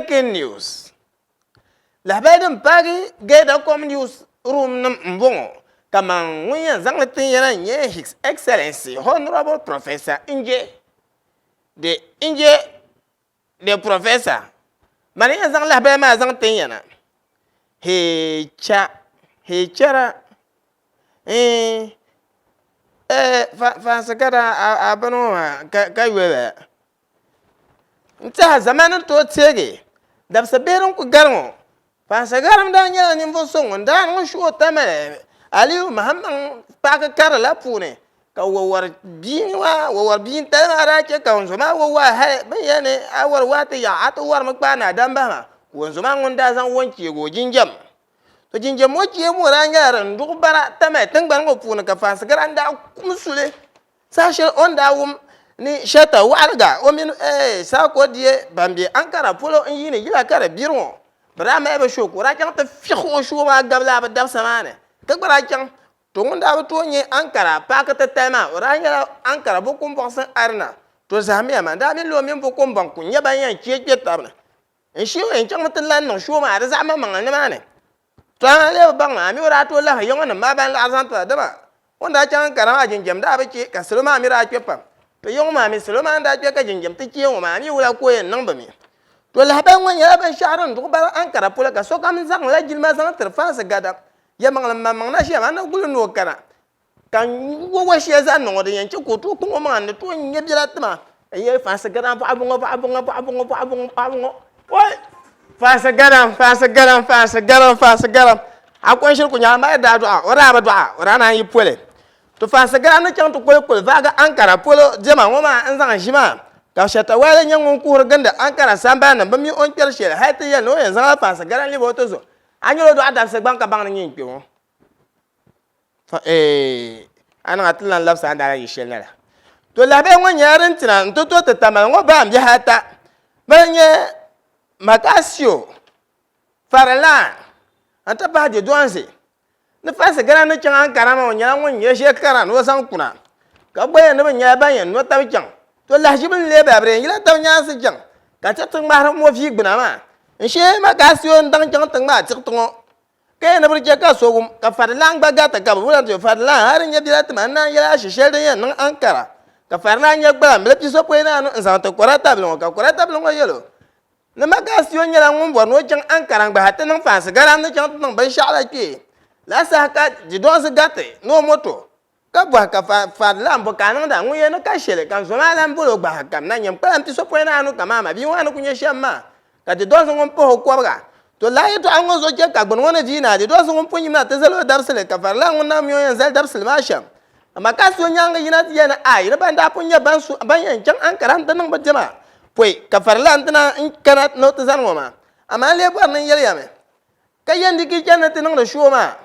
Breaking news! Lahabali din paagi Geedacom News Room nim m-bɔŋɔ ka man ŋun yɛn zaŋ li tin ya na n-nyɛ His Excellency Honourable Professor Nje the Nje the Professor. Mani yɛn zaŋ lahabali maa zaŋ tin ya na. Hee cha, hee chara, hee eh faansi ka daa a bini ŋɔ maa ka yoli ba. N tɛha zamani ni tooi teegi dabisa bihi din ku gari ŋɔ, Fansagarim daa nyɛla ninvuɣ so ŋun daa niŋ shuɣu Tamale Aliyu Mahammaŋ paaki karili la puuni, ka wawari bia maa wawari bia n-tali maa daa chɛ ka n zo maa wa waa hali bɛ ni yɛli ni a wari waa ti yaɣi a ti warimi kpaai ni a dambahi maa, ka o zo maa ŋun daa zaŋ wa n-cheegi o jinjam. To jinjam ŋɔ cheebu ŋɔ daa nyɛla din duɣi bara Tamale tiŋgbani ŋɔ puuni ka Fansigaram daa kum suli. Saha shɛli o ni daa wum ni Shɛta waɣiliga o mini Sarkodie ban be Ankara polo n-yiini yila ka di biri ŋɔ, bɛ daa mali bɛ show ka o daa chaŋ ti fiɣi o show maa gabi laa bɛ dabisa maa ni ka gba daa chaŋ. To ŋun daa bi tooi nya Ankara paaki titali maa, o daa nyɛla Ankara Bukumbɔɣisi Arena. To zahimiya ma, n daa mi li o mini Bukumbɔŋ ku nyɛ ban yɛn chee kpe tab ni. N shee o yɛn chaŋmi ti lan niŋ show maa di zaɣ maŋmaŋli nimaani. To a lee bi baŋ maa, a mi o daa tooi lahi yiŋɔ nim maa ban laɣim zaŋ ti ba, dama o ni daa chaŋ Ankara maa jinjam daa bi che ka salo maa mi daa kpe pam. To yiŋɔ maa mi salo maa ni daa kpe ka jinjam ti chee ŋɔ maa, a mi wula ka o yɛn niŋ bi mi. To lahabali ŋɔ nyɛla binshɛɣu din duɣi bari Ankara polo ka sokam zaŋla jilima zaŋ tiri faansi gadam. Yɛlimaŋli m-maŋmaŋ na ʒiya maa ni guli ni o kana. Ka n wo wa shɛli zaa niŋ o din yɛn chɛ ka o tooi kpaŋ o maŋa ni tooi nya biɛla ti ma n yɛli faansi gadam bɔɣa bɔŋɔ bɔɣa bɔŋɔ bɔɣa bɔŋɔ bɔɣa bɔŋɔ bɔɣa bɔŋɔ oi faansi gadam faansi gadam faansi gadam faansi gadam a ko n shiri ku nya a mali daa dɔɣa o daa bi dɔɣa o daa naan yi poli to faansi gadam ni chaŋ ti koli koli vaagi Ankara polo diɛma ŋɔ maa n zaŋ ʒi maa ka Shatta Wale nyɛ ŋun kuhiri gindi Ankara sambani ni bi mi o ni kpɛri shɛli hali ti yɛli ni o yɛn zaŋla faansi gadam lebi o tizo a nyɛla o dɔɣa dabisi gbaŋ ka baŋ ni nyɛ n kpe ŋɔ A niŋ a ti lan labisi a ni daa yi shɛli na la. To lahabali ŋɔ nyɛla din tina n-ti tooi ti Tamale ŋɔ baambiɛhi ata. Bɛ ni nyɛ Makasio, Farilaan nti pahi Didɔnsi. Ni Fansi Gana ni chaŋ Ankara maa o nyɛla ŋun nyɛ ʒe kara ni o zaŋ kuna ka bɛ gba yɛn ni bɛ nyɛla ban yɛn no taba chaŋ. To lahiʒibu n-lee bala bɛ di yɛn yila taba nyaansi chaŋ ka tiɣi ti ŋmahiri mɔvii gbuna maa. N-shee Makasio n-daŋ chaŋ ti ŋmaai tiɣiti ŋɔ Ka yɛn ni bi di chɛ ka so wum, ka farilan gba garita ka bɛ boli ti farilan hal di nyɛ biɛla ti ma n-naan yɛli a shi shɛli din yɛn niŋ Ankara. Ka farilan nyɛ gbala m-bili pisopɔin ni anu n-zaŋ ti Kɔrata bili ŋɔ, ka Kɔrata bili ŋɔ yɛl o, Ni Makasio nyɛla ŋun bɔri ni o chaŋ Ankara n-gbahi ti niŋ faansi garam ni chaŋ ti niŋ binshɛɣu la kpee. Lala saha ka Didɔnsi gariti ni o moto Ka bɔhi ka farilan bo ka a niŋda? Ŋun yɛli ni ka shɛli ka n zo maa lan bol o gbahi kam na nyam kpalam pisopɔin ni anu kaman a ma bia ŋɔ a ni ku nya shɛm maa. Ka di dɔnsi ŋun pahi o kɔbiga. To lahi yɛtɔɣa ŋɔ zuɣu chɛ ka gbuni ŋɔ ni viina, di dɔnsi ŋun pun yimina ti zal o dabisili, ka farilan ŋun na mi o yɛn zali dabisili maa shɛm. Amaa ka so nyaaŋa yina ti yɛli ni, Aai, ni ban daa pun nyɛ ban su ban yɛn chaŋ Ankara nti niŋ bɛ diɛma pɔi ka farilan ti naan kana ni o ti zani ŋɔ maa. Amaa n lee bɔri ni n yɛli ya mi, ka yɛn di ki chani ni ti niŋdi shoo maa.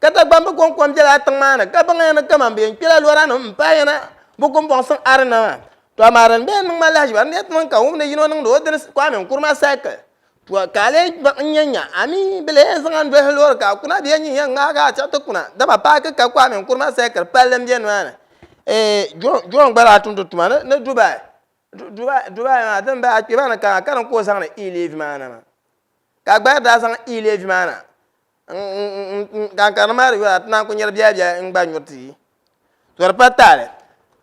Ka Dagbamb kɔŋko m-bela a tiŋ maa ni, ka baŋya ni kaman bɛ yɛn kpela lɔranim m-paai ya na bɛ kumbɔŋsiŋ arina maa. To amaa din bee n-niŋ ma lahiʒiba, n lee ti niŋ ka wum ni yino niŋdi o dini Kwame Nkrumah Circle. To ka a lee baŋ n-nya nya, a mi bɛ lee yɛn zaŋ a n-dolisi loori ka a kuna bee nyin yɛn ŋmaagi a tiɣi ti kuna, dama paaki ka Kwame Nkrumah Circle palli m-be nimaani. Eeh John gba daa tumdi tuma ni Dubai. Dubai maa din bala a kpe maa ni kana ka ni ka o zaŋdi e-levy maa na maa. Ka a gba daa zaŋ e-levy maa na ka n karili maa di yɔra ti naan ku nyari biɛla biɛla n gba nyuri tii. To di pa taali.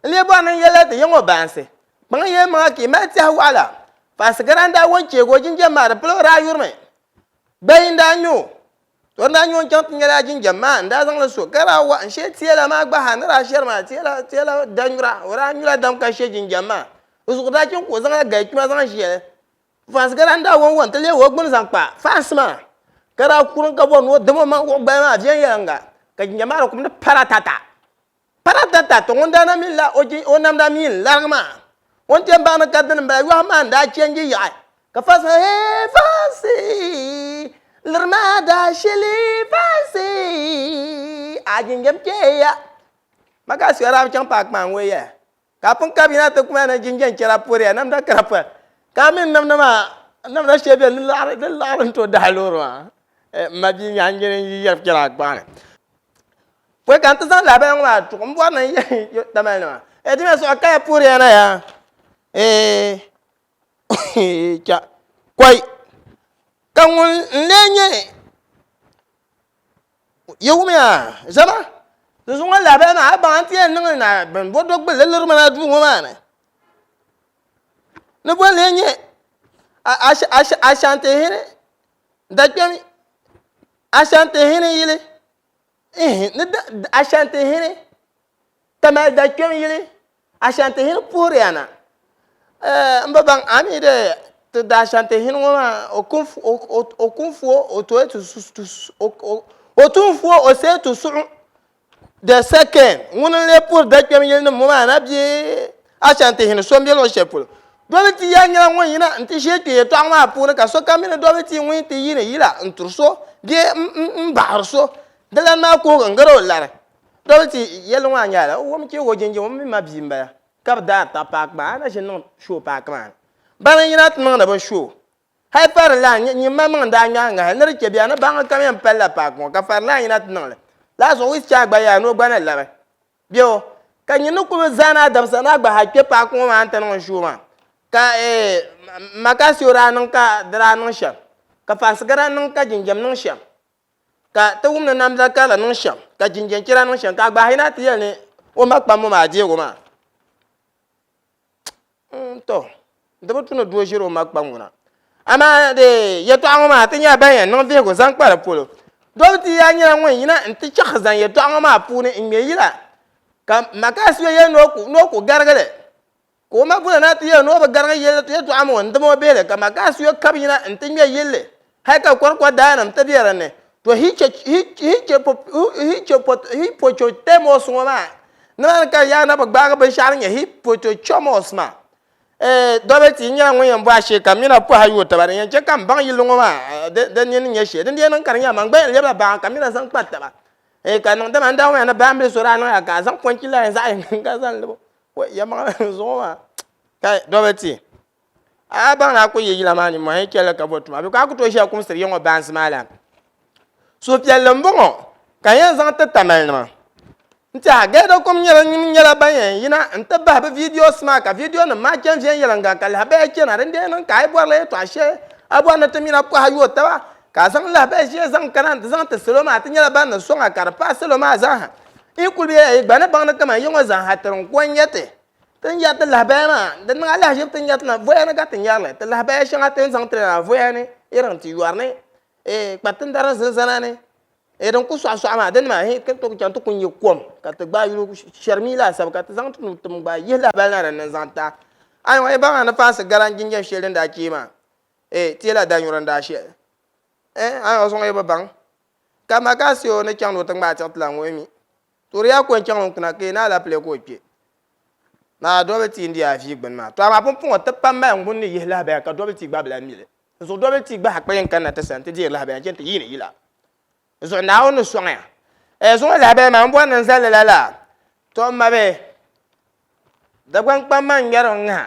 N lee bɔri ni n yɛli ti ya ŋɔ baansi, kpaŋ yɛlimaŋa ka yi mali tɛhi waɣila. Paɣisigara n-daa won cheegi o jinjam maa di pili o daa yurimi. Gbayi n-daa ŋme o. To n daa nya o ni chaŋ ti nyɛla jinjam maa, n daa zaŋ li so ka daa wa n-she tiɛla maa gba ha ni daa shɛri maa, tiɛla, tiɛla danyura, o daa nyula dam ka she jinjam maa. O zuɣu daa chaŋ ka o zaŋla gali kpima zaŋ ʒiɛli. Faansigara n-daa wa n-wa nti leeg o gbuni zaŋ kpa faansi maa, ka daa kurim ka bɔri ni o dim o maŋ wuɣi gbali maa viɛnyɛliŋga, ka jinjam maa di kumdi paratata. Paratata, to ŋun daa na mi la o namda mi n-larigi maa. O ni ti yɛn baŋ ni ka dini m-bala, yɔhim maa n-daa chɛnji yaɣi, ka faansi maa, Hee faansi, liri maa daa shili faansi, a jinjam cheeya. Makasi o daa bi chaŋ paaki maa n-ŋɔ yɛya, ka a pun kabina ti kuma ni jinjam chɛra pɔriya, namda kara pɔriya, ka a mini namda maa, namda shɛli beni di laɣiri, di laɣiri n-tooi dahi loori maa. M mabia nyaanjini n-yi yɛri kpɛra a gbaɣa ni. Pɔi ka n ti zaŋ lahabali ŋɔ maa tuɣi m bɔri ni n yɛli Tamale nima, Ee di mi suɣa kaya puhiriya na ya? Ee cha kɔi. Ka ŋun n-lee nyɛ Yi wumiya zama di zuŋɔ lahabali maa a baŋ a ti yɛn niŋli na bɛn bo do gbulli liri ma na duu ŋɔ maa ni. Ni bo n-lee nyɛ Ashantihini dakpɛmi Ashantihini yili ni Ashantihini Tamale dakpɛm yili Ashantihini puhiriya na. M bi baŋ a mi de ti da Ashantihini ŋɔ maa o kumfuo o tooi ti o tumfuo o see ti suɣu the second ŋuni n-lee puhiri dakpɛm yili nim ŋɔ maa na bee Ashantihini so m-be luɣ shɛli polo. Dobi ti yaa nyɛla ŋun yina nti ʒee kpe yɛtɔɣa ŋɔ maa puuni ka sokam mi ni dobi ti ŋun yi ti yiini yila n-turi so bee m-baɣiri so di lan maa kuhigi n-gari o lari. Dobi ti yɛlli ŋɔ a nyɛla o mi chɛ o jinjɛm o mi ma bia m-bala ka bi daari tabi paaki maa a na ʒi niŋ show paaki maa ni bana n-yina ti niŋdi bi show hali farilan nyin ma maŋ n-daa ŋmahi ŋahi ni di chɛ bia ni baŋa kam yɛn palila paaki ŋɔ ka farilan yina ti niŋ li lala zuɣu wiz chaa gba yaa ni o gba ni labi bɛ o ka nyin ni kuli zaani a dabisa ni a gba hali kpe paaki ŋɔ maa n-ti niŋ show maa ka Makasio daa niŋ ka di daa niŋ shɛm ka Fansigara niŋ ka jinjɛm niŋ shɛm Ka ti wum ni namda karili niŋ shɛm, ka jinjɛnchɛra niŋ shɛm, ka a gbahi na ti yɛli ni o ma kpambu maa deeg o maa. Tɔ, di bi tu ni doo ʒiri o ma kpam ŋuna. Amaa di yɛtɔɣa ŋɔ maa ti nyɛla ban yɛn niŋ vihigu zaŋ kpa di polo. Dɔbiti yaa nyɛla ŋun yina nti chaɣisi zaŋ yɛtɔɣa ŋɔ maa puuni n-ŋme yila, ka Makasio yɛli ni o ku garigi li. Ka o ma boli na ti yɛli ni o bi garigi yɛltɔɣa maa o ni dim o bihili, ka Makasio kabi yina nti ŋme yilli hal ka kɔrikɔri daanim ti be din ni. To hippopotamus ŋɔ maa, nimaani ka yaa na bi gbaagi binshɛɣu din nyɛ hippopotamus maa. Dɔbiti nyɛla ŋun yɛn bɔhi shee ka mina pɔha yooi taba din yɛn chɛ ka m baŋ yilli ŋɔ maa di nini ni nyɛ shɛli. Din di yɛn niŋ ka di nyɛla man gba yɛn lɛbila baŋa ka mina zaŋ kpa taba ka niŋ dama n daa wumya ni baambili so daa niŋya ka a zaŋ pɔnchi line zaɣ yini ka zaŋ lib o. Wai yɛlimaŋli zuɣu maa kai dɔbiti a baŋ ni a ku yi yila maa nimmohi chɛli ka bo tuma bɛ ka a ku tooi ʒiya kumsiri ya ŋɔ baansi maa la suhupiɛlli n bɔŋɔ ka n yɛn zaŋ ti Tamalinima n tiɛha Gɛdɔkom nyɛla ban yɛn yina n ti bahi bɛ videos maa ka video nim maa chɛni viɛnyɛliŋga ka lahabaya chɛna din dee niŋ ka a yi bɔrila yɛltɔɣa shɛli a bɔri ni ti mina pɔha yooi taba ka a zaŋ lahabaya ʒiya zaŋ kana n ti zaŋ ti salo maa ti nyɛla ban ni sɔŋ a ka di paai salo maa zaaha Yi kul bela yi gba ni baŋ ni kaman yi ŋɔ zaŋ ha tiri n-ko n-nya ti. Ti ni nyari ti lahabaya maa, di niŋ alahiʒibu ti ni nyari ti na voya ni ka ti nyari li. Ti lahabaya shɛŋa ti ni zaŋ ti na voya ni, irin ti yɔri ni, kpatindari ni zinzana ni, din ku sɔɣisɔɣi maa, di nima hi ka ti chaŋ ti ku nya kom ka ti gbaai yuli shɛri mi laasabu ka ti zaŋ ti nuu tim gbaai yihi lahabali na din ni n-zaŋ ti a. A yi baŋ a ni faansi gara n-jinjam shɛli din daa cheei maa, teela danyuri n-daa shɛli. A yi zuŋɔ yi bi baŋ. Ka Makasio ni chaŋ ni o ti ŋmaai tiɣi tilan ŋɔ mi, Turiya ko n-chaŋ n kuna ka yi ni alapile ka o kpe. Naa Dobili tia n-di a vii gbuni maa. To amaa pumpɔŋɔ ti pam mali ŋun ni yihi lahabaya ka Dobili tia gba bi lahi mi li. N zuɣu Dobili tia gba kpa yɛn kanna ti sani ti deeri lahabaya n-chani ti yiini yila. N zuɣu Naawuni ni sɔŋ ya. Ɛɛ zuŋɔ lahabaya maa m bɔri ni n zali li lala. To m mabihi, Dagbaŋ kpam maa n-ŋmɛri n ŋaha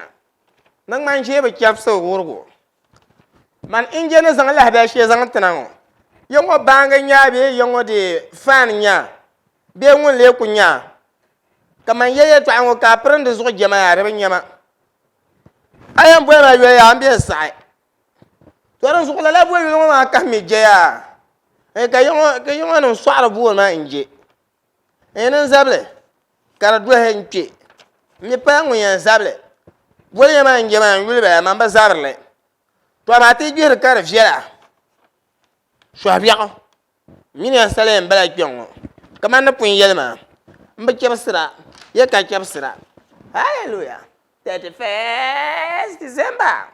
ni ŋmani ʒee bi chɛbisi wurigu. Man n-je ni zaŋ lahabali shɛli zaŋ ti na ŋɔ, ya ŋɔ baŋgi nya bee ya ŋɔ dee fan nya bee ŋun lee ku nya ka man ya yɛltɔɣa ŋɔ ka a pirim di zuɣu jɛma yaa di bi nya ma. A yɛn boli ma yoli yaa m be n saɣi. To din zuɣu lala boli yuli ŋɔ maa kahimi je yaa ka ya ŋɔ nim sɔɣiri booni ma n-je. N ni zabili ka di dɔhi n kpe. M mi pala ŋun yɛn zabili. Boli ya ma n je maa n yuli bala, man bi zabiri li. To amaa ti yi gbihiri ka di viɛla, sɔhibiɛɣu mini ya sala yɛn bala kpɛŋ ŋɔ. Kaman ni pun yɛli maa, m bi chɛbisira, ya ka chɛbisira. Hallelujah! 31st December!